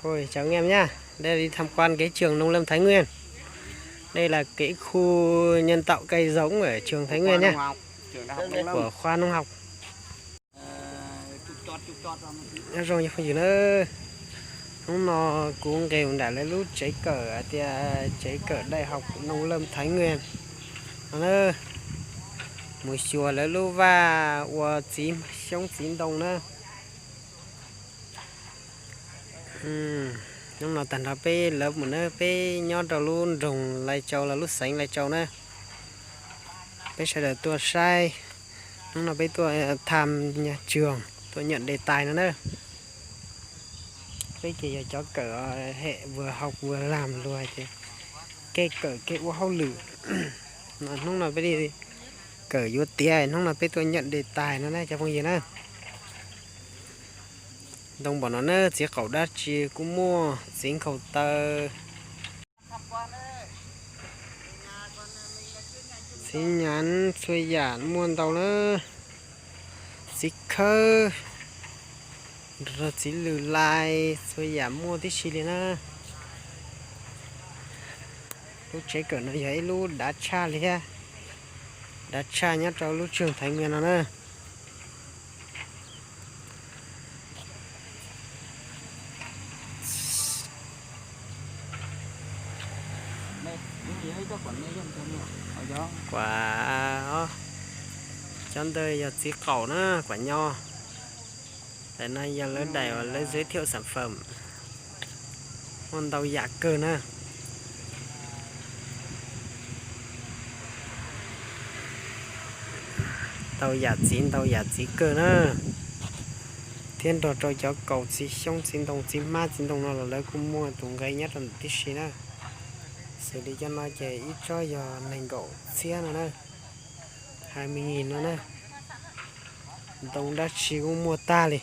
Ôi, chào anh em nhá. Đây là đi tham quan cái trường nông lâm Thái Nguyên. Đây là cái khu nhân tạo cây giống ở trường Thái Nguyên nhá. Của khoa nông học. Nyob zoo cov phooj ywg na, hnub no kuv nqes nram lawv lub tsev kawm hais tias tsev kawm Đại học Nông lâm Thái Nguyên no na, mus xyuas lawv lub vaj ua txiv xyoob txiv ntoo na. Hnub no tag nrho peb lawv mus na, peb nyob rau lub nroog Lai Châu los lub xeev Lai Châu na. Peb sawv daws tuaj saib, hnub no peb tuaj tham nhà trường, tuaj nhận đề tài no na. Peb ces yog cov kawm hệ vừa học vừa làm luag ces kev kawm kev ua hauj lwm. Hnub no peb li kawm yuav tiav, hnub no peb tuaj nhận đề tài no na cov phooj ywg na. Ntoo npaum no na, txiv qaum dab tsi kuj muaj, txiv nkhaus taw, txiv nyav, txhua yam muaj ntau na. Txiv khawb, txiv lws lais, txhua yam muaj tib si li na. Lub tsev kawm no yog ib lub dav tshaj li thiab, dav tshaj nyob rau lub trường Thái Nguyên no na. Kuv, cov ntawd yog txiv qaum na, kuam nyo. Ntawm no yog lawv daim uas lawv giới thiệu sản phẩm. Muaj ntau yam kawg na. Ntau yam txiv, ntau yam txiv kawg na. Thiab nrog rau cov kaus txiv xyoob txiv ntoo txiv hmab txiv ntoo no los lawv kuj muaj tus nqe nyob rau ntawm tib si na. Xws li cov no ces ib tsob yog nees nkaum txhiab no na, hai mươi nghìn no na. Ntoo dab tsi kuj muaj tag li.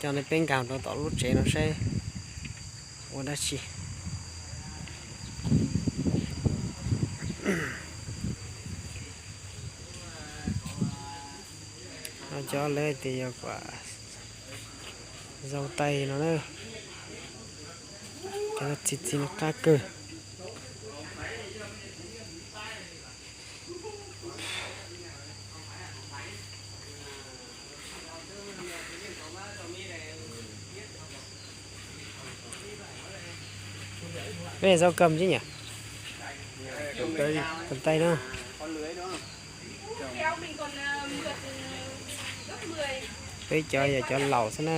Coj nej peb nkag rau tom lub tsev no saib ua dab tsi. Cov lawv tias yog kuam dâu tây no na, cov txiv txiv no qab kawg. Peb rau kam chứ nhỉ? Kam tây no. Peb cov yog cov laus xwb na.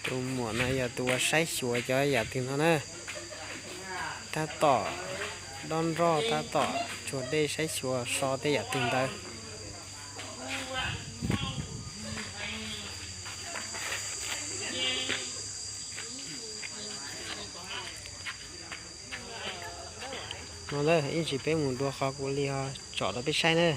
Tus muam no yog tus uas saib xyuas cov yam twg no na. Tab tom dob nroj, tab tom tsuag dej saib xyuas so tej yam twg ntawd. No na, ib ntsis peb mus dua qhov kuv li ho tsom rau peb saib na.